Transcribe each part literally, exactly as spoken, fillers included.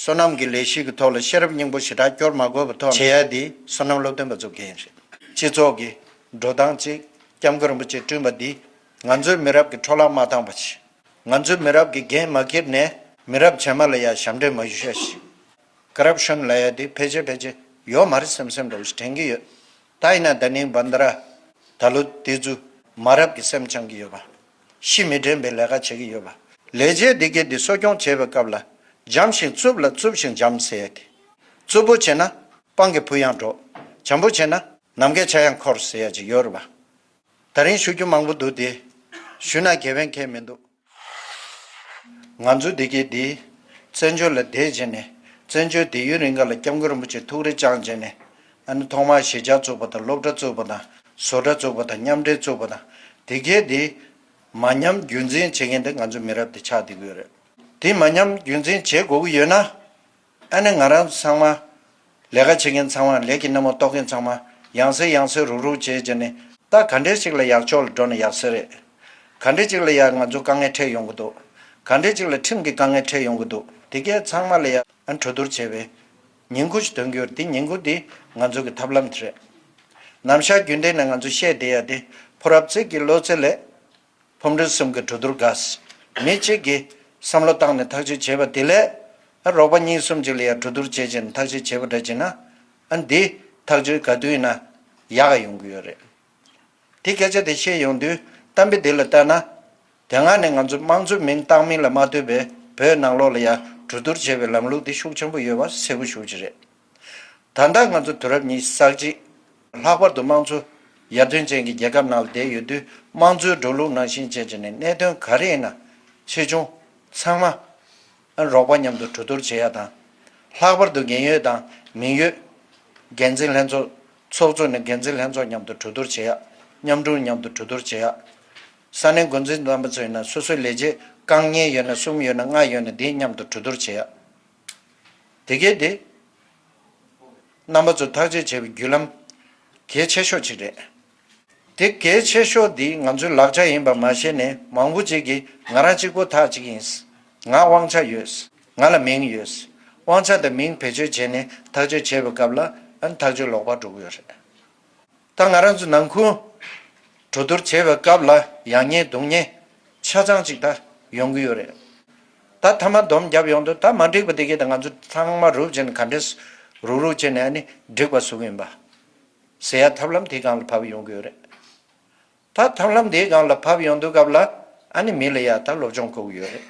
བསོད་ནམས་ཀྱི་ལས་གཞི་གི་ཐོག་ལ་ཤེས་རབ་སྙིང་པོ་ཞེ་དྲག་སྐྱོར་མ་དགོས་པའི་ཐོག་བྱེད་ཡ་འདི་བསོད་ནམས་སློབ་སྟོན་པ་ཚོ་འགན་རེད། སྤྱི་ཚོགས་ཀྱི་འགྲོ་སྟངས་གཅིག་སྐྱབས་མགོན་རིན་པོ་ཆེས་བསྐྲུན་པ་འདི་ང་ཚོའི་མི་རབས་ཀྱི་འཕྲོ་བརླག་མ་བཏང་པ་བྱེད། ང་ཚོའི་མི་རབས་ཀྱི་འགན་མ་འཁྱེར་ནས་མི་རབས་རྗེས་མ་ལ་ཡ་ཞབས་འདྲེན་མ་ཞུ་ཤ་ཞིག་ཀ་རབ་ཤོན་ལབ་ཡ་དེ་ཕལ་ཆེར་ཕལ་ཆེར་ཡོད་མ་རེད་བསམ་བསམ་འདྲ་བོ་ཞིག་དྲན་གྱི་ཡོད། ད་ཡིན་ན་ད་ནིང་བན་དྷ་ར་ད་ལོ་དེ་ཚོ་མ་རབས་ཀྱི་སེམས་འཆང་གི་ཡོད་པ། ཤི་མི་དྲན་པའི་ལས་ཀ་བྱེད་ཀྱི་ཡོད་པ། ལས་བྱེད་འདི་གས་འདི་གསོ་སྐྱོང་བྱེད་པའི་སྐབས་ལ་འཇམ་ཞིང་རྩུབ་ལ་རྩུབ་ཞིང་འཇམ་ཟེར་ཡ་དེ། རྩུབ་པོ་བྱས་ན་སྤང་གི་བུ་ཡང་འགྲོ། འཇམ་པོ་བྱས་ན་ནམ་མཁའི་ཆ་ཡང་འཁོར་ཟེར་ཡ་ཅིག་ཡོད་རེད་པ། ད་རིང་ཞུ་རྒྱུ་མང་པོ་འདུག་སྟེ། ཞུས་ན་དགེ་ཕན་ཁེལ་མི་འདུག་ང་ཚོ་འདི་གས་འདི་བཙན་བྱོལ་ལ་བསྡད་བྱས་ནས་བཙན་བྱོལ་བསྡད་ཡུན་རིང་ག་ལ་སྐྱབས་མགོན་རིན་པོ་ཆེ་ཐུགས་རེ་བཅངས་བྱས་ནས་ཨ་ནི་ཐོག་མར་གཞིས་ཆགས་བཙུགས་པ་དང་སློབ་གྲྭ་བཙུགས་པ་དང་བཟོ་གྲྭ་བཙུགས་པ་དང་མཉམ་འབྲེལ་བཙུགས་པ་དང་འདི་གས་འདི་མ་ཉམས་རྒྱུན་འཛིན་བྱེད་མཁན་དེ་ང་ཚོ་མི་རབས་འདི་ཆགས་བསྡད་ཀྱི་ཡོད་རེད། དེ་མ་ཉམས་རྒྱུན་འཛིན་བྱེད་དགོས་ཀྱི་ཡོད་ན། ཨ་ནི་ང་རང་ཚང་མ། ལས་ཀ་བྱེད་མཁན་ཚང་མ་ལས་ཀྱི་སྣེ་མོ་གཏོགས་མཁན་ཚང་མ་ཡང་སེ་ཡང་སེ་རུག་རུག་བྱས་བྱས་ནས་ད་ག་འདྲས་ཞིག་ལ་ཡག་ཕྱོགས་ལ་འགྲོ་ན་ཡག་ས་རེད། ག་འདྲས་ཅིག་ལ་ཡང་ང་ཚོ་དཀའ་ངལ་འཕྲད་ཡོང་གི་འདུག་ག་འདྲས་ཅིག་ལ་ཁྲིམས་ཀྱི་དཀའ་ངལ་འཕྲད་ཡོང་གི་འདུག་དེ་གས་ཚང་མ་ལ་ཡང་ཨ་གྲོས་བསྡུར་བྱས་པའི་ཉིན་གུང་ཞིག་འདོན་གྱི་ཡོད་རེད། དེ་ཉིན་གུང་དེ་ང་ཚོ་གི་ཐབས་ལམ་དེ་རེད། ནམ་ཞག་རྒྱུན་ལྡན་ནས་ང་ཚོ་བཤད་བསྡད་ཡ་དེ་ཕོ་རབ་ཚིག་གི་བློ་རྩེ་ལས། ཕོ་མོ་གསུམ་གྱི་གྲོས་བསྡུར་དགའ། མི་གཅིག་གིས་བསམ་བློ་བཏང་ནས་ཐག་གཅོད་བྱས་པ་དེ་ལས་རོགས་པ་གཉིས་གསུམ་གཅིག་ལ་ཡང་གྲོས་བསྡུར་བྱས་བྱས་ནས་ཐག་གཅོད་བྱས་པ་འདྲ་བྱས་ན་ཨ་འདི་ཐག་གཅོད་ག་དུས་ཡིན་ན་ཡག་ག་ཡོང་གི་ཡོད་རེད། དེ་སྐད་ཆ་དེ་བཤད་ཡོང་དུས་གཏམ་དཔེ་འདི་ལ་ལྟ་ན། དེ་སྔ་ནས་ང་ཚོ་དམངས་གཙོའི་མིང་བཏགས་མིན་ལ་མ་ལྟོས་པའི་བོད་ནང་ལོགས་ལ་ཡང་གྲོས་བསྡུར་བྱས་པའི་ལམ་ལུགས་འདི་ཤུགས་ཆེན་པོ་ཡོད་པ་གསལ་པོ་ཞེ་པོ་ཅིག་རེད། ད་ལྟ་ང་ཚོ་དུས་རབས་ཉི་ཤུ་རྩ་གཅིག་ལྷག་པར་དུ་དམངས་གཙོ་ཡར་ཐོན་ཅན་གྱི་རྒྱལ་ཁབ་ནང་ལ་བསྡད་ཡོད་དུས་དམངས་གཙོའི་འགྲོ་ལུགས་ནང་བཞིན་བྱས་བྱས་ནས་གནད་དོན་ག་རེ་ཡིན་ན་ཆེ་ཆུང་ཚང་མ་རོགས་པ་མཉམ་དུ་གྲོས་བསྡུར་བྱེད་ཡ་དང་། ལྷག་པར་དུ་འགན་ཡོད་དང་མིན་ཡོད། འགན་འཛིན་ལྷན་ཚོགས་ཚོགས་གཙོ་ནས་འགན་འཛིན་ལྷན་ཚོགས་མཉམ་དུ་གྲོས་བསྡུར་བྱེད་ཡ། མཉམ་དྲུང་མཉམ་དུ་གྲོས་བསྡུར་བྱེད་ཡ། ས་གནས་འགོ་འཛིན་རྣམ་པ་ཚོ་ཡིན་ན་སོ་སོའི་ལས་བྱེད་རྐང་གཉིས་ཡོད་ན་གསུམ་ཡོད་ན་ལྔ་ཡོད་ན་དེ་མཉམ་དུ་གྲོས་བསྡུར་བྱེད་ཡ། དེ་གས་དེ། རྣམ་པ་ཚོ་ཐག་གཅོད་བྱས་པའི་བརྒྱུད་ལམ་གལ་ཆེ་ཤོས་ཅིག་རེད། དེ་གལ་ཆེ་ཤོས་འདི་ང་ཚོའི་ལག་ཆ་ཡིན་པ་མ་ཤེས་ནས་མང་པོ་ཅིག་གིས་ང་རང་གཅིག་པོ་ཐག་གཅིག་ཡིན། ང་དབང་ཆ་ཡོད། ང་ལ་མིང་ཡོད། དབང་ཆ་དང་མིང་བེད་སྤྱོད་བྱས་ནས་ཐག་གཅོད་བྱས་པའི་སྐབས་ལ་ཨ་ནི་ཐག་གཅོད་ལོག་པར་འགྲོ་གི་ཡོད་རེད། ད་ང་རང་ཚོ་ནང་ཁུལ་གྲོས་བསྡུར་བྱེད་པའི་སྐབས་ལ་ཡག་ཉེས་སྡུག་ཉེས་ཆ་ཚང་ཅིག་ད་ཡོང་གི་ཡོད་རེད། ད་མཐའ་མ་སྡོམ་བརྒྱབ་ཡོང་དུས་ད་མ་འགྲིག་པ་དེ་གས་ད་ང་ཚོ་ཚང་མ་རུབ་བྱས་ནས་ག་འདྲས་རུག་རུག་བྱས་ནས་ཨ་ནི་འགྲིག་པ་བཟོ་གི་ཡིན་པ་ཟེར་ཡ་ཐབས་ལམ་དེའི་སྒང་ལ་བབས་ཡོང་གི་ཡོད་རེད། ད་ཐབས་ལམ་དེའི་སྒང་ལ་བབས་ཡོང་དུས་སྐབས་ལ་ཨ་ནི་མི་ལ་ཡ་ད་སློབ་སྦྱོང་དགོས་ཀྱི་ཡོད་རེད།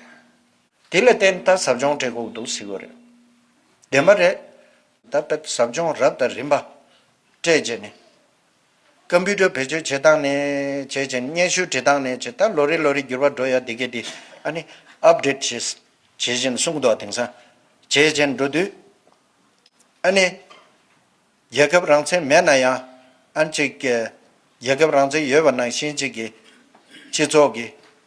དེ་ལ་བརྟེན་ད་ཟབ་སྦྱོང་སྤྲད་དགོས་འདུག་ཟེར་གྱི་རེད། བདེན་པ་རེད། ད་ད་ཟབ་སྦྱོང་རབ་དང་རིམ་པ་སྤྲད་བྱས་ནས། ཀམ་པུ་ཊར་བེད་སྤྱོད་བྱེད་སྟངས་ནས་བྱས་བྱས་ནས་སྙན་ཞུ་འབྲི་སྟངས་ནས་བྱས་ད་ལོ་རེ་ལོ་རེ་འགྱུར་བ་འགྲོ་ཡ་དེ་གས་དེ་ཨ་ནི་ཨབ་ཌེཊ་བྱས་བྱས་བྱས་ནས་གསུང་གི་འདུག་དེང་སང་བྱས་བྱས་ནས་འགྲོ་དུས་ཨ་ནི། རྒྱལ་ཁབ་རང་བཙན་མེད་ན་ཡང་ཨ་ནི་ཅིག་གི་རྒྱལ་ཁབ་རང་བཙན་ཡོད་པ་ནང་བཞིན་ཅིག་གི་སྤྱི་ཚོགས་ཀྱི་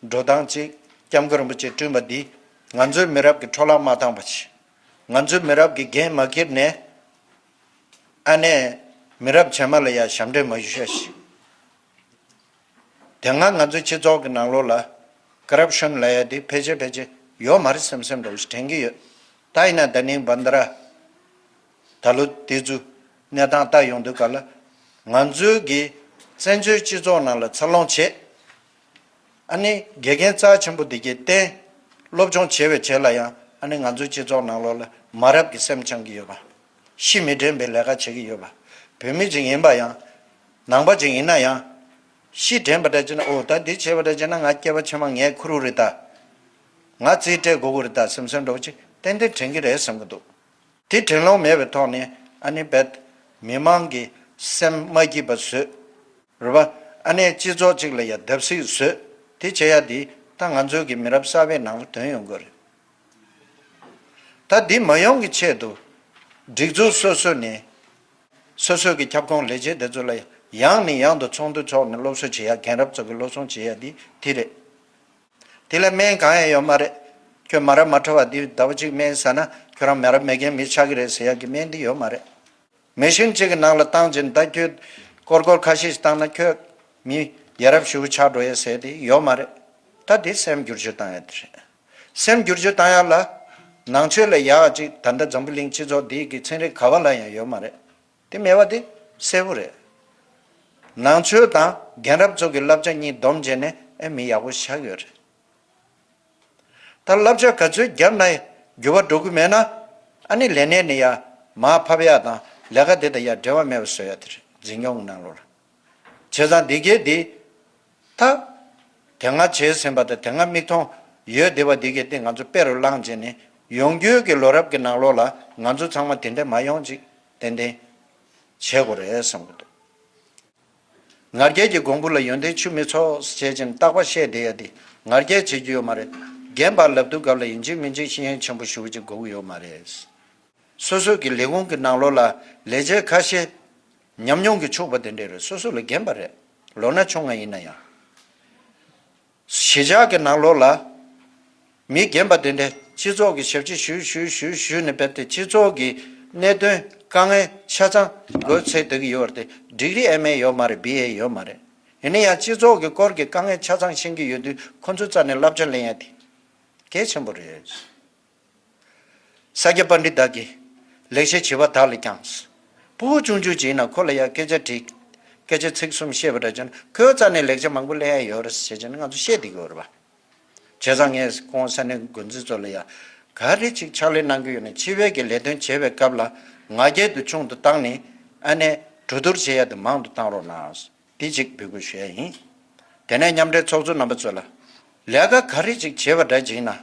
འགྲོ་སྟངས་ཅིག་སྐྱབས་མགོན་རིན་པོ་ཆེས་བསྐྲུན་པ་འདིས་ང་ཚོའི་མི་རབས་ཀྱི་འཕྲོ་བརླག་མ་བཏང་པ་བྱས། ང་ཚོའི་མི་རབས་ཀྱི་འགན་མ་འཁྱེར་ནས་ཨ་ནི་མི་རབས་རྗེས་མ་ལ་ཡང་ཞབས་འདྲེན་མ་ཞུ་ཤ་ཞིག་དེ་སྔ་ང་ཚོའི་སྤྱི་ཚོགས་ཀྱི་ནང་ལོགས་ལ་ཀ་རབ་ཤོན་ལབ་ཡ་དེ་ཕལ་ཆེར་ཕལ་ཆེར་ཡོད་མ་རེད་བསམ་བསམ་འདྲ་བོ་ཞིག་དྲན་གྱི་ཡོད། ད་ཡིན་ན་ད་ནིང་བན་དྷ་ར་ད་ལོ་དེ་ཚོ་གནས་སྟངས་ལྟ་ཡོང་དུས་ག་ལ་ང་ཚོའི་གི་བཙན་བྱོལ་སྤྱི་ཚོགས་ནང་ལ་འཚར་ལོངས་བྱས། ཨ་ནི་དགེ་རྒན་རྩ་ཆེན་པོ་འདི་གའི་བསྟེན། སློབ་སྦྱོང་བྱས་པའི་རྗེས་ལ་ཡང་ཨ་ནི་ང་ཚོའི་སྤྱི་ཚོགས་ནང་ལོགས་ལ་མ་རབས་ཀྱི་སེམས་འཆང་གི་ཡོད་པ། ཤི་མི་དྲན་པའི་ལས་ཀ་བྱེད་ཀྱི་ཡོད་པ། བོད་མི་ཅིག་ཡིན་པ་ཡང་། ནང་པ་ཅིག་ཡིན་ན་ཡང་། ཤི་དྲན་པ་འདྲ་བྱས་ན་ཨོ་ད་འདི་བྱས་པ་འདྲ་བྱས་ན་ང་སྐྱེ་བ་ཕྱི་མ་ངའི་ཁུར་རེད་ད། ང་རྩིས་སྤྲད་དགོས་ཀྱི་རེད་ད་བསམ་བསམ་འདྲ་བོ་ཅིག་ཏན་ཏན་དྲན་གྱི་རེད་བསམ་གྱི་འདུག་དེ་དྲན་ལོང་མེད་པའི་ཐོག་ནས་ཨ་ནི་བེད་མི་མང་གི་སེམས་མ་སྐྱིད་པ་བཟོས། རེད་པ། ཨ་ནི་སྤྱི་ཚོགས་གཅིག་ལ་ཡ་བརྡབ་གསིག་བཟོས། དེ་བྱེད་ཡ་དེ་ད་ང་ཚོའི་གི་མི་རབས་གསར་པའི་ནང་ལ་དོན་ཡོང་གི་རེད། ད་འདི་མ་ཡོང་གི་ཆེད་དུ། སྒྲིག་འཛུགས་སོ་སོ་ནས། སོ་སོའི་གི་ཁྱབ་ཁོངས་ལས་བྱེད་དེ་ཚོ་ལ་ཡང་ནས་ཡང་དུ་ཚོགས་འདུ་འཚོགས་ནས་སློབ་གསོ་བྱེད་ཡ་རྒན་རབས་ཚོ་གི་སློབ་སྦྱོང་བྱེད་ཡ་དེ་དེ་རེད། དེ་ལ་སྨན་གང་ཡང་ཡོད་མ་རེད། ཁྱོད་མ་རབས་མ་ཁྲ་བ་འདི་ཟླ་བ་གཅིག་སྨན་ཟ་ན་ཁྱོད་རང་མ་རབས་མེད་མཁན་མི་ཆགས་ཀྱི་རེད་ཟེར་ཡ་གི་སྨན་འདི་ཡོད་མ་རེད། མེ་ཤིན་གཅིག་གི་ནང་ལ་བཏང་བྱས་ད་ཁྱོད་ཀོར་ཀོར་ཁ་ཤས་ཤིག་བཏང་ན་ཁྱོད་མི་ཡ་རབས་ཞེ་པོ་ཆགས་འགྲོ་ཡ་ཟེར་དེ་ཡོད་མ་རེད། ད་དེ་སེམས་བསྒྱུར་བཅོས་བཏང་ཡ་དེ་རེད། སེམས་བསྒྱུར་བཅོས་བཏང་ཡ་ལ་ ནང་ཆོས་ལ་ཡག་ཅིག་ད་ལྟ་འཛམ་བུ་གླིང་སྤྱི་ཚོགས་འདི་གི་ཚན་རིག་ག་བ་ལ་ཡང་ཡོད་མ་རེད། དེ་མེད་པ་དེ་གསལ་པོ་རེད། ནང་ཆོས་དང་རྒན་རབས་ཚོ་གི་བསླབ་བྱ་གཉིས་བསྡོམས་བྱས་ནས་ཨེ་མི་ཡག་པོ་ཆགས་ཡོད་རེད། ད་བསླབ་བྱ་ག་ཚོད་བརྒྱབ་ན་འགྱུར་བ་འགྲོ་གི་མེད་ན། ཨ་ནི་ལས་གནས་ནས་ཡར་མར་ཕབ་ཡག་དང་ལས་ཀ་དེ་དང་ཡར་འབྲེལ་བ་མེད་པ་བཟོ་ཡག་དེ་རེད། འཛིན་སྐྱོང་གི་ནང་ལོགས་ལ། བྱས་ཙང་འདི་གའི་འདི། ད། དེ་སྔ་བྱས་ཟིན་པ་དང་དེ་སྔ་མིག་མཐོང་ཡོད་བསྡད་པ་འདི་གའི་སྟེང་ང་ཚོ་དཔེ་རུ་བླངས་བྱས་ནས་ཡོང་རྒྱུའི་གི་ལོ་རབས་ཀྱི་ནང་ལོགས་ལ་ང་ཚོ་ཚང་མ་དེ་འདྲ་མ་ཡོང་ཅིག་ཏན་ཏན་བྱེད་དགོས་རེད་བསམ་གྱི་འདུག་ང་རྒྱལ་གྱི་གོང་བུ་ལ་ཡོན་ཏན་ཆུ་མི་ཚོགས་ཟེར་བྱས་ནས་རྟག་པར་བཤད་བསྡད་ཡ་དེ་ང་རྒྱལ་བྱེད་རྒྱུ་ཡོད་མ་རེད། རྒན་པ་ལབ་དུས་སྐབས་ལ་ཡིན་གཅིག་མིན་གཅིག་ཤེས་ཡོན་ཆེན་པོ་ཞེ་པོ་ཅིག་དགོས་ཀྱི་ཡོད་མ་རེད། སོ་སོ་གི་ལས་ཁུངས་ཀྱི་ནང་ལོགས་ལ་ལས་བྱེད་ཁ་ཤས་ཉམས་མྱོང་གིས་ཕྱུག་པ་དེ་འདྲས་རེད། སོ་སོ་ལས་རྒན་པ་རེད། ལོ་ན་ཆུང་ང་ཡིན་ན་ཡང་། གཞིས་ཆགས་ཀྱི་ནང་ལོགས་ལ་མི་རྒན་པ་དེ་འདྲས་སྤྱི་ཚོགས་ཀྱི་ཞབས་ཕྱི་ཞུས་ཞུས་ཞུས་ཞུས་ནས་བསྡད་དེ་སྤྱི་ཚོགས་ཀྱི་གནད་དོན་དཀའ་ངལ་ཆ་ཚང་མགོ་ཚོས་བསྡད་ཀྱི་ཡོད་རེད་དེ། ཌིག་རི་ཨེམ་ཨེ་ཡོད་མ་རེད། བི་ཨེ་ཡོད་མ་རེད། ཡིན་ན་ཡང་སྤྱི་ཚོགས་ཀྱི་སྐོར་གྱི་དཀའ་ངལ་ཆ་ཚང་ཤེས་ཀྱི་ཡོད་དུས་ཁོ་ཚོའི་རྩ་ནས་བསླབ་བྱ་ལེན་ཡ་དེ་གལ་ཆེན་པོ་རེད། ས་སྐྱ་པཎྜི་ཏ་གིས་ལེགས་བཤད་བྱིས་པ་དག་ལ་ཀྱང་། ཕྲུ་གུ་ཆུང་ཆུང་ཅིག་ཡིན་ན་ཁོ་ལ་ཡང་སྐད་ཆ་དྲིས། སྐད་ཆ་ཚིག་གསུམ་བཤད་པ་འདྲ་བྱས་ན་ཁོའི་རྩ་ནས་ལེགས་ཆ་མང་པོ་ལེན་ཡ་ཡོད་རེད་ཟེར་བྱས་ན་ང་ཚོ་བཤད་བསྡད་ཀྱི་ཡོད་རེད་པ། བྱས་ཙང་ངས་ཁོང་ས་གནས་འགོ་འཛིན་ཚོ་ལ་ཡང་ག་རེ་ཅིག་ཕྱག་ལས་གནང་གི་ཡོད་ན་སྤྱི་པའི་གི་ལས་དོན་བྱེད་པའི་སྐབས་ལ་ང་རྒྱལ་དུ་ཆུང་དུ་བཏང་ནས་ཨ་ནེ་གྲོས་བསྡུར་བྱེད་ཡ་དེ་མང་དུ་བཏང་རོགས་གནང་། དེ་གཅིག་འབོད་སྐུལ་ཞུ་ཡ་ཡིན། དེ་ནས་མཉམ་འབྲེལ་ཚོགས་གཙོ་རྣམ་པ་ཚོ་ལ། ལས་ཀ་ག་རེ་ཅིག་བྱེད་པ་འདྲ་ཅིག་ཡིན་ན།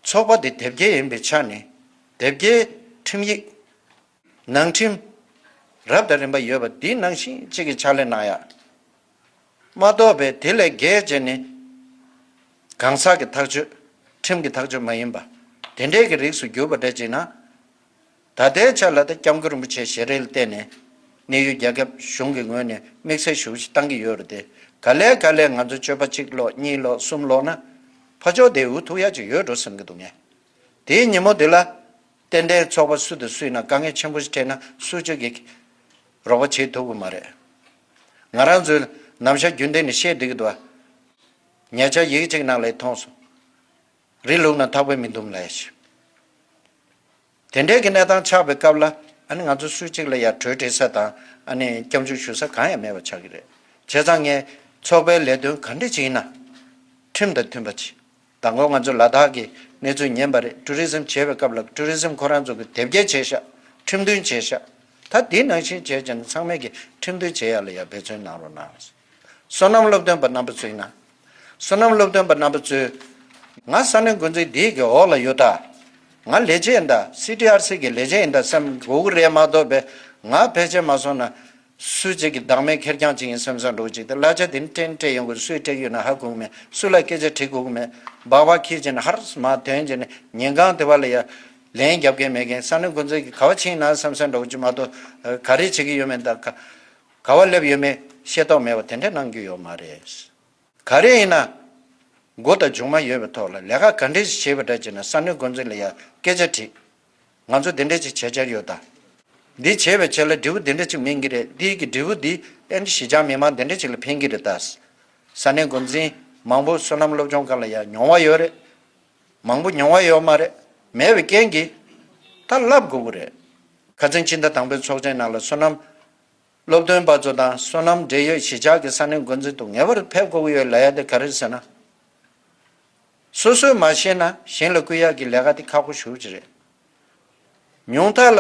ཚོགས་པ་དེ་དེབ་སྐྱེལ་ཡིན་པའི་ཆ་ནས་དེབ་སྐྱེལ་ཁྲིམས་ཡིག་ནང་ཁྲིམས་རབ་དང་རིམ་པ་ཡོད་པ་འདི་ནང་བཞིན་གཅིག་གི་ཕྱག་ལས་གནང་ཡ། མ་གཏོགས་པའི་དེ་ལས་བརྒལ་བྱས་ནས་གང་ཟག་གི་ཐག་གཅོད། ཁྲིམས་ཀྱི་ཐག་གཅོད་མ་ཡིན་པ། དེ་འདྲའི་གི་རིགས་སུ་གྱུར་པ་འདྲ་ཅིག་ན། ད་ལྟའི་ཆ་ལ་ད་སྐྱབས་མགོན་རིན་པོ་ཆེ་ཞལ་རས་ལ་བརྟེན་ནས་གནས་ཡུལ་རྒྱལ་ཁབ་གཞུང་གི་ངོས་ནས་དམིགས་བསལ་ཞུ་ཞིག་བཏང་གི་ཡོད་རེད་དེ། ག་ལེ་ག་ལེ་ང་ཚོ་སྤྱོད་པ་གཅིག་ལོག་གཉིས་ལོག་གསུམ་ལོག་ན། ཕར་ཕྱོགས་དེ་འུ་ཐུག་ཡ་ཅིག་ཡོད་འགྲོ་བསམ་གི་འདུག་ངས། དེའི་ཉིན་མོ་དེ་ལ། ཏན་ཏན་ཚོགས་པ་སུ་དང་སུ་ཡིན་ན་དཀའ་ངལ་ཆེན་པོ་ཞིག་འཕྲད་ན་སུ་གཅིག་གིས་རོགས་པ་བྱེད་ཐུབ་ཀྱི་མ་རེད། ང་རང་ཚོའི་ནམ་ཞག་རྒྱུན་ལྡན་ནས་བཤད་བསྡད་ཀྱི་འདུག་བ། ཉེ་ཆར་ཡི་གེ་གཅིག་ནང་ལ་མཐོང་སོང་། རི་ལུག་ན་ཐག་པས་མི་འདུམ་ལབ་ཡ་ཞིག་དེ་འདྲའི་གི་གནས་སྟངས་ཆགས་པའི་སྐབས་ལ་ཨ་ནི་ང་ཚོ་སུ་གཅིག་ལ་ཡ་གྲོས་འགྲིག་ས་དང་ཨ་ནི་སྐྱབས་འཇུག་ཞུ་ས་གང་ཡང་མེད་པ་ཆགས་ཀྱི་རེད། བྱས་ཙང་ངས་ཚོགས་པའི་ལས་དོན་ག་འདྲ་ཅིག་ཡིན་ན། ཁྲིམས་དང་མཐུན་པ་ཅིག་དང་པོ་ང་ཚོ་ལ་དྭགས་ཀྱི་གནས་ཚུལ་ཉན་པ་རེད། ཊུ་རི་ཛིམ་བྱེད་པའི་སྐབས་ལ་ཊུ་རི་ཛིམ་ཁོ་རང་ཚོ་གི་དེབ་སྐྱེལ་བྱས་ཤག་ཁྲིམས་མཐུན་བྱས་ཤག་ད་དེ་ནང་བཞིན་བྱས་བྱས་ནས་ཚང་མས་ཀྱི་ཁྲིམས་མཐུན་བྱེད་ཡ་ལ་ཡ་འབད་བརྩོན་གནང་རོགས་གནང་། བསོད་ནམས་སློབ་སྟོན་པ་རྣམ་པ་ཚོ་ཡིན་ན། བསོད་ནམས་སློབ་སྟོན་པ་རྣམ་པ་ཚོས། ང་ས་གནས་འགོ་འཛིན་འདིའི་གི་འོག་ལ་ཡོད་ད། ང་ལས་བྱེད་ཡིན་ད། སི་ཊི་ཨར་སི་གི་ལས་བྱེད་ཡིན་ད་བསམ་དགོས་ཀྱི་རེད་མ་གཏོགས་པས་ང་ཕལ་ཆེར་མ་སོང་ན། སུ་གཅིག་གི་བདག་མེད་ཁེར་རྐྱང་ཅིག་ཡིན་བསམ་བསམ་འགྲོ་གཅིག་དེ་གླ་ཆ་དེ་ནི་སྤྲད་སྤྲད་ཡོང་དགོས། སུས་སྤྲད་ཡོད་ན་ཧ་གོ་གི་མེད། སུ་ལ་སྐད་ཆ་དྲི་དགོས་གི་མེད། སྦག་སྦག་ཁྱེར་བྱས་ནས་ཧར་མ་ཐོན་བྱས་ནས་ཉིན་གང་དེ་བ་ལ་ཡ། ལན་རྒྱབ་མཁན་མེད་མཁན་ས་གནས་འགོ་འཛིན་གྱི་ག་བ་ཕྱིན་ན་བསམ་བསམ་འགྲོ་གཅིག་མ་གཏོགས། ག་རེ་བྱེད་ཀྱི་ཡོད་མེད་ད་ག་ག་བ་སླེབས་ཡོད་མེད་ཤེས་རྟོགས་མེད་པ་དེ་འདྲ་གནང་རྒྱུ་ཡོད་མ་རེད། ག་རེ་ཡིན་ན། མགོ་དང་མཇུག་མ་ཡོད་པའི་ཐོག་ལ་ལས་ཀ་ག་འདྲས་ཤིག་བྱེད་པ་འདྲ་བྱས་ན་ས་གནས་འགོ་འཛིན་ལ་ཡང་སྐད་ཆ་དྲིས། ང་ཚོ་འདི་འདྲས་ཅིག་བྱེད་འཆར་ཡོད་ད། འདི་བྱས་པའི་ཆེད་ལ་འབྲས་བུ་འདི་འདྲས་ཅིག་སྨིན་གྱི་རེད། འདི་གི་འབྲས་བུ་འདི་ཨེ་འདྲ་གཞིས་ཆགས་མི་མང་འདི་འདྲས་ཅིག་ལ་ཕན་གྱི་རེད་ད། ས་གནས་འགོ་འཛིན་མང་པོ་བསོད་ནམས་སློབ་སྦྱོང་སྒང་ལ་ཡང་མྱོང་བ་ཡོད་རེད། མང་པོ་མྱོང་བ་ཡོད་མ་རེད། མེད་པའི་རྐྱེན་གྱིས་ད་བསླབ་དགོས་ཀྱི་རེད། ཁ་སང་ཕྱི་ཟླ་དང་པོའི་ཚོགས་ཆེན་ནང་ལ་བསོད་ནམས། སློབ་སྟོན་པ་ཚོ་དང་བསོད་ནམས་འབྲེལ་ཡོད་གཞིས་ཆགས་ཀྱི་ས་གནས་འགོ་འཛིན་དུ་ངེས་པར་ཕེབས་དགོས་ཀྱི་ཡོད་ལབ་ཡ་དེ་ག་རེ་ཟེར་ན། སོ་སོས་མ་ཤེས་ན་གཞན་ལ་སྐུལ་ཡག་གི་ལས་ཀ་དེ་ཁག་པོ་ཞེ་པོ་ཅིག་རེད། ཉུང་མཐའ་ལ་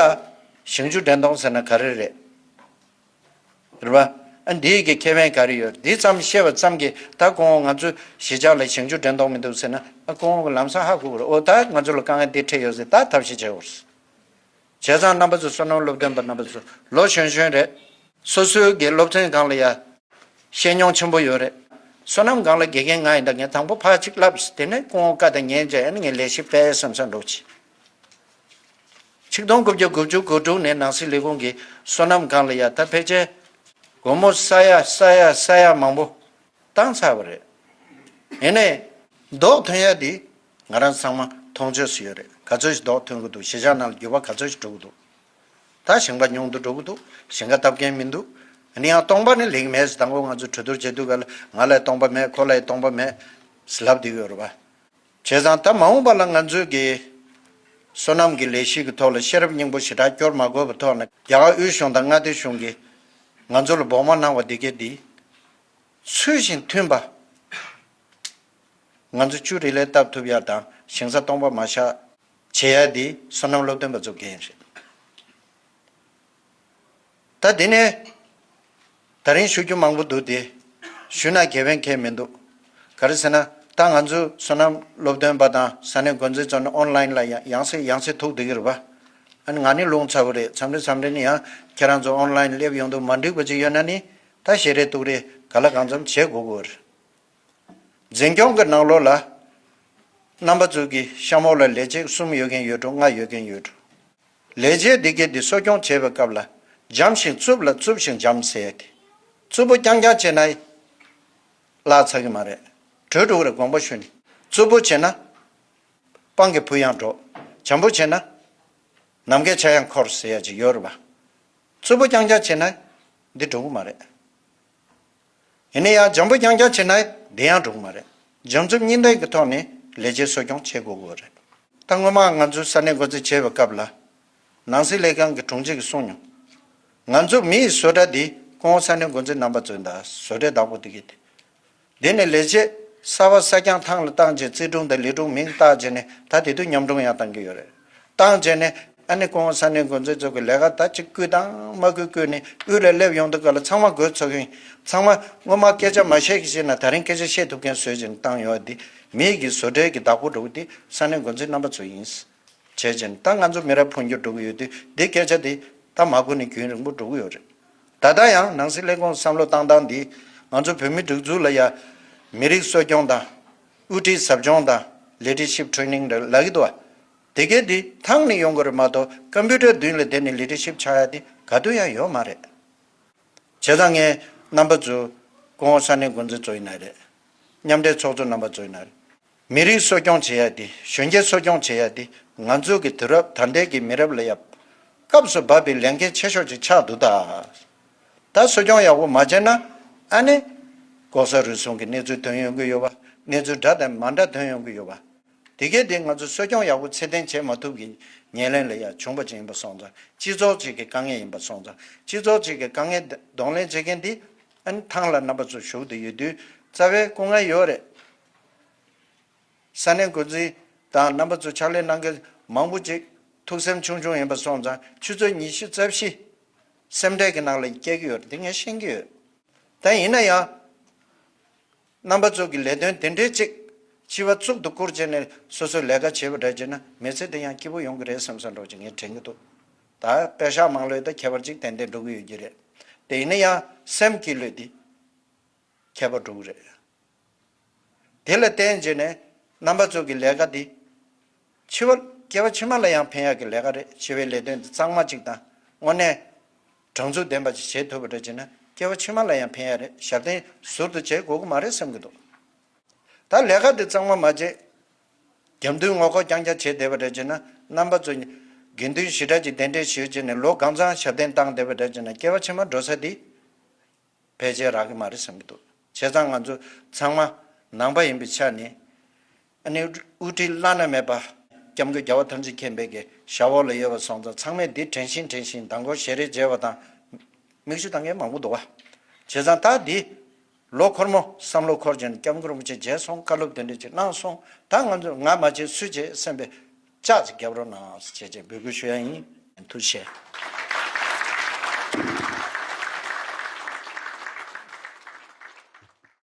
ཞིང་ཆུ་འདྲེན་གཏོང་ཟེར་ན་ག་རེ་རེད། རེད་པ། ཨ་འདིའི་གི་ཁེ་ཕན་ག་རེ་ཡོད། འདི་ཙམ་བཤད་པ་ཙམ་གྱིས་ད་ཁོང་ང་ཚོ་གཞིས་ཆགས་ལ་ཞིང་ཆུ་འདྲེན་གཏོང་མི་འདུག་ཟེར་ན་ཨ་ཁོང་གི་ལམ་སང་ཧ་གོ་གི་རེད། ཨོ་ད་ང་ཚོ་ལ་དཀའ་ངལ་འདི་འཕྲད་ཡོད་ཟེར་ད་ཐབས་ཤེས་བྱེད་དགོས་རེད། བྱས་ཙང་རྣམ་པ་ཚོ་བསོད་ནམས་སློབ་སྟོན་པ་རྣམ་པ་ཚོ་ལོ་གཞོན་གཞོན་རེད། སོ་སོའི་གི་སློབ་ཚན་སྒང་ལ་ཡ། ཤེས་མྱོང་ཆེན་པོ་ཡོད་རེད། བསོད་ནམས་སྒང་ལ་དགེ་རྒན་ང་ཡིན་ད་ངས་དང་པོ་ཕར་གཅིག་བསླབས་དེ་ནས་སྐུ་ངོ་བཀའ་དང་ཉན་བྱས་ཨ་ནི་ངས་ལས་གཞི་སྤེལ་བསམ་བསམ་འགྲོ་ཆེ། ཆིག་སྟོང་དགུ་བརྒྱ་དགུ་བཅུ་གོ་དྲུག་ནས་ནང་སྲིད་ལས་ཁུངས་ཀྱི་བསོད་ནམས་སྒང་ལ་ཡ་ད་ཕལ་ཆེར། སྒོར་མོ་ས་ཡ་ས་ཡ་ས་ཡ་མང་པོ། བཏང་ཚར་བ་རེད། ཡིན་ནའི། རྡོག་ཐོན་ཡ་དེ་ང་རང་ཚང་མ་མཐོང་ཆོས་སུ་ཡོད་རེད། ག་ཚོད་ཞིག་རྡོག་ཐོན་གི་འདུག་གཞིས་ཆགས་ནང་ལ་འགྱུར་བ་ག་ཚོད་ཞིག་འགྲོ་གི་འདུག་ད་ཞིང་པ་ཉུང་དུ་འགྲོ་གི་འདུག་ཞིང་ཁ་བཏབ་མཁན་མི་འདུག་ཨ་ནི་ཡང་སྟོང་པ་ནི་ལེགས་མེད་ཟེར་དང་པོ་ང་ཚོ་གྲོས་བསྡུར་བྱེད་དུས་ག་ལ་ང་ལ་སྟོང་པ་མེད་ཁོ་ལ་སྟོང་པ་མེད་ཟེར་ལབ་བསྡད་ཀྱི་ཡོད་རེད་པ། བྱས་ཙང་ད་མ་འོངས་པ་ལ་ང་ཚོས་ཀྱི་ སོ་ནམ་གྱི་ལས་གཞི་གི་ཐོག་ལ་ཤེས་རབ་སྙིང་པོ་ཞེ་དྲག་སྐྱོར་མ་དགོས་པའི་ཐོག་ནས་རྒྱ་གར་དབུས་གཞུང་དང་མངའ་སྡེ་གཞུང་གིས་ང་ཚོ་ལ་བོགས་མ་གནང་བ་འདི་གས་འདི་ཚུལ་བཞིན་མཐུན་པ། ང་ཚོ་ཅུ་རི་ལས་བཏབ་ཐུབ་ཡ་དང་ཞིང་ས་སྟོང་པ་མ་བཞག་བྱེད་ཡ་འདི་སོ་ནམ་སློབ་སྟོན་པ་ཚོ་འགན་རེད། ད་འདི་ནས་ད་རིང་ཞུ་རྒྱུ་མང་པོ་འདུག་སྟེ། ཞུས་ན་དགེ་ཕན་གང་ཡང་མི་འདུག་ག་རེ་ཟེར་ན། ད་ང་ཚོ་སོ་ནམ་སློབ་སྟོན་པ་དང་ས་གནས་འགོ་འཛིན་ཚོ་ནི་ཨོན་ལན་ལ་ཡང་ཡང་སེ་ཡང་སེ་ཐུག་བསྡད་ཀྱི་རེད་པ། ཨ་ནི་ང་ནི་རླུང་ཚ་པོ་རེད། མཚམས་རེ་མཚམས་རེ་ནི་ཡང་ཁྱེད་རང་ཚོ་ཨོན་ལན་སླེབས་ཡོང་དུས་མ་འགྲིག་པ་ཅིག་ཡོད་ན་ནི་ད་ཞེ་རེ་སྡུག་རེ་ག་ལ་གང་འཚམ་བྱེད་དགོས་ཀྱི་རེད། འཛིན་སྐྱོང་གི་ནང་ལོགས་ལ་རྣམ་པ་ཚོ་གི་གཤམ་འོག་ལ་ལས་བྱེད་གསུམ་ཡོད་མཁན་ཡོད་འགྲོ། ལྔ་ཡོད་མཁན་ཡོད་འགྲོ། ལས་བྱེད་འདི་གས་འདི་གསོ་སྐྱོང་བྱེད་པའི་སྐབས་ལ་འཇམ་ཞིང་རྩུབ་ལ་རྩུབ་ཞིང་འཇམ་ཟེར་ཡ་དེ། རྩུབ་པོ་རྐྱང་རྐྱང་བྱས་ན་བརླག་ཚར་གི་མ་རེད། བྲོས་འགྲོ་གི་རེད། དགོངས་པ་ཞུ་ནི། རྩུབ་པོ་བྱས་ན་སྤང་གི་བུ་ཡང་འགྲོ། འཇམ་པོ་བྱས་ན་ནམ་མཁའི་ཆ་ཡང་འཁོར་ཟེར་ཡ་ཅིག་ཡོད་རེད་པ། རྩུབ་པོ་རྐྱང་རྐྱང་བྱས་ན་འདི་འགྲོ་གི་མ་རེད། ཡིན་ན་ཡང་འཇམ་པོ་རྐྱང་རྐྱང་བྱས་ན་འདི་ཡང་འགྲོ་གི་མ་རེད། འཇམ་རྩུབ་གཉིས་ལྡན་གྱི་ཐོག་ནས་ལས་བྱེད་གསོ་སྐྱོང་བྱེད་དགོས་ཀྱི་རེད། ད་སྔོན་མ་ང་ཚོ་ས་གནས་འགོ་འཛིན་བྱེད་པའི་སྐབས་ལ། ནང་སྲིད་ལས་ཁང་གི་དྲུང་ཆེ་གིས་གསུངས་མྱོང་། ང་ཚོ་མི་ཡི་བཟོ་གྲྭ་འདི་སྐུ་ངོ་ས་གནས་འགོ་འཛིན་རྣམ་པ་ཚོའི་ད་བཟོ་གྲྭའི་བདག་པོ་དེ་གི་དེ། དེ་ནས་ལས་བྱེད་གསར་པ་གསར་རྐྱང་ཐང་ལ་བཏང་རྗེས་རྩིས་དྲུང་དང་ལས་དྲུང་མིང་བཏགས་རྗེས་ནས་ད་དེ་དུས་མཉམ་དྲུང་ཡང་བཏང་གི་ཡོད་རེད། བཏང་རྗེས་ནས་ཨ་ནི་སྐུ་ངོ་ས་གནས་འགོ་འཛིན་ཚོ་གི་ལས་ཀ་ད་ཅིག་བསྐུལ་དང་མ་བསྐུལ་བསྐུལ་ནས་དབུས་ལ་སླེབས་ཡོང་དུས་སྐབས་ལ་ཚང་མ་དགོས་ཚོར་གི་ཡིན། ཚང་མ་སྔོན་མ་སྐད་ཆ་མ་བཤད་གི་བཤད་ན་ད་རིང་སྐད་ཆ་བཤད་ཐུབ་མཁན་བཟོས་བྱས་ནས་བཏང་ཡོད་དེ། མི་གི་བཟོ་གྲྭའི་གི་བདག་པོ་འགྲོ་གི་དེ་ས་གནས་འགོ་འཛིན་རྣམ་པ་ཚོ་ཡིན། བྱས་བྱས་ནས་ད་ང་ཚོ་མི་རབས་འཕོ་འགྱུར་འགྲོ་གི་ཡོད་དུས་འདི་སྐད་ཆ་དེ་ད་མ་གོ་ནས་རྒྱུན་རིང་པོ་འགྲོ་གི་ཡོད་རེད། ད་ལྟ་ཡང་ནང་སྲིད་ལས་ཁུངས་བསམ་བློ་བཏང་སྟངས་འདི་ང་ཚོ་བོད་མི་སྒྲིག་འཛུགས་ལ་ཡ་མི་རིགས་གསོ་སྐྱོང་དང་། དབུ་ཁྲིད་ཟབ་སྦྱོང་དང་། ལི་ཌར་ཤིབ་ཊེ་རེ་ནིང་རེད་ལབ་ཀྱི་འདུག་བ། དེ་གས་འདི་ཐང་ནས་ཡོང་གི་རེད་མ་གཏོགས་ཀམ་པུ་ཊར་མདུན་ལ་བསྡད་ནས་ལི་ཌར་ཤིབ་ཆགས་ཡ་དེ་ག་དུས་ཡང་ཡོད་མ་རེད། བྱས་ཙང་ངས་རྣམ་པ་ཚོ་སྐུ་ངོ་ས་གནས་འགོ་འཛིན་ཚོ་ཡིན་ན་རེད། མཉམ་འབྲེལ་ཚོགས་གཙོ་རྣམ་པ་ཚོ་ཡིན་ན་རེད། མི་རིགས་གསོ་སྐྱོང་བྱེད་ཡ་དེ་གཞོན་སྐྱེས་གསོ་སྐྱོང་བྱེད་ཡ་དེ་ང་ཚོ་གི་དུས་རབས་ད་ལྟའི་གི་མི་རབས་ལ་ཡ་སྐབས་སུ་བབས་པའི་ལས་འགན་ཆེ་ཤོས་ཅིག་ཆགས་འདུག་ད། ད་གསོ་སྐྱོང་ཡག་པོ་མ་བྱས་ན་ཨ་ནི་ལྐོག་ཟ་རུལ་སུངས་ཀྱི་གནས་ཚུལ་ཐོན་ཡོང་གི་ཡོད་པ། གནས་ཚུལ་འདྲ་དང་མ་འདྲ་ཐོན་ཡོང་གི་ཡོད་པ། དེ་གས་དེ་ང་ཚོ་གསོ་སྐྱོང་ཡག་པོ་ཚད་ལྡན་བྱེད་མ་ཐུབ་ཀྱི་ཉེར་ལེན་ལ་ཡ་བྱུང་བ་ཅིག་ཡིན་པ་སོང་ཙང་སྤྱི་ཚོགས་ཅིག་གི་དཀའ་ངལ་ཡིན་པ་སོང་ཙང་སྤྱི་ཚོགས་ཅིག་གི་དཀའ་ངལ་གདོང་ལེན་བྱེད་མཁན་དེ་ཨ་ནི་ཐང་ལ་རྣམ་པ་ཚོ་བཞུགས་བསྡད་ཡོད་དུས་རྩ་བའི་སྐུ་ངལ་ཡོད་རེད། ས་གནས་འགོ་འཛིན་དང་རྣམ་པ་ཚོ་ཕྱག་ལས་གནང་མཁན་མང་པོ་ཅིག་ཐུགས་སེམས་ཆུང་ཆུང་ཡིན་པ་སོང་ཙང་ཆུ་ཚོད་ཉི་ཤུ་རྩ་བཞི་སེམས་ཁྲལ་གྱི་ནང་ལ་སྐྱེལ་གྱི་ཡོད་རེད། དེ་ངས་ཤེས་ཀྱི་ཡོད། ད་ཡིན་ན་ཡང་། རྣམ་པ་ཚོ་གི་ལས་དོན་དེ་འདྲའི་ཅིག་འཆི་བ་གཙུག་ཏུ་བཀུར་བྱས་ནས་སོ་སོའི་ལས་ཀ་བྱེད་པ་འདྲ་བྱས་ན་མི་ཚེ་དེ་ཡང་སྐྱིད་པོ་ཡོང་གི་རེད་བསམ་བསམ་འདྲ་བོ་ཅིག་ངས་དྲན་གྱི་འདུག་ད་པེ་ཤག་མང་ལོས་ད་ཁྱད་པར་ཅིག་ཏན་ཏན་འགྲོ་གི་ཡོད་ཀྱི་རེད། དེ་ཡིན་ན་ཡང་སེམས་ཀྱི་ལོས་དེ་ཁྱད་པར་འགྲོ་གི་རེད། དེ་ལ་བརྟེན་བྱས་ནས་རྣམ་པ་ཚོ་གི་ལས་ཀ་དེ། འཆི་བ་སྐྱེ་བ་ཕྱི་མ་ལ་ཡང་ཕན་ཡག་གི་ལས་ཀ་རེད། འཆི་བའི་ལས་དོན་འདི་གཙང་མ་ཅིག་དང་དངོས་གནས་དྲང་ཚུགས་ལྡན་པ་ཅིག་བྱེད་ཐུབ་པ་འདྲ་བྱས་ན་སྐྱེ་བ་ཕྱི་མ་ལ་ཡང་ཕན་ཡག་རེད། ཞབས་བརྟན་ཟུར་དུ་བྱེད་དགོས་ཀྱི་མ་རེད་བསམ་གྱི་འདུག་ད་ལས་ཀ་འདི་གཙང་མ་མ་བྱེད། རྒྱབ་མདུན་ངོ་ལྐོག་རྐྱང་རྐྱང་བྱེད་བསྡད་པ་འདྲ་བྱས་ན་རྣམ་པ་ཚོ་དགེ་འདུན་ཞེ་དྲག་ཅིག་གདན་འདྲེན་ཞུས་བྱས་ནས་ལོ་གང་ཚང་ཞབས་བརྟན་བཏང་བསྡད་པ་འདྲ་བྱས་ན་སྐྱེ་བ་ཕྱི་མ་འགྲོ་ས་འདི། ཕལ་ཆེར་རག་གི་མ་རེད་བསམ་གྱི་འདུག་བྱས་ཙང་ང་ཚོ་ཚང་མ་ནང་པ་ཡིན་པའི་ཆ་ནས། ཨ་ནི་དབུ་ཁྲིད་བླ་ན་མེད་པ་སྐྱབས་མགོན་རྒྱལ་བ་ཐམས་ཅད་མཁྱེན་པའི་གི་ཞབས་འོག་ལ་ཡོད་པ་སོང་ཙང་ཚང་མས་འདི་དྲན་བཞིན་དྲན་བཞིན་མདང་དགོང་ཞལ་རས་མཇལ་བ་དང་མིག་ཆུ་བཏང་མཁན་མང་པོ་འདུག་བ། བྱས་ཙང་ད་འདི་ལོ་འཁོར་མོ་བསམ་བློ་འཁོར་བྱས་ནས་སྐྱབས་མགོན་རིན་པོ་ཆེ་མཇལ་སོང་བཀའ་སློབ་དེ་འདྲ་ཅིག་གནང་སོང་། ད་ང་ཚོ་ང་མ་བྱས་སུ་བྱེད་བསམ་པའི་ལྕག་ཅིག་རྒྱབ་རོགས་གནང་ཟེར་བྱས་བྱས་འབོད་སྐུལ་ཞུ་ཡ་ཡིན། ཐུགས་རྗེ་ཆེ།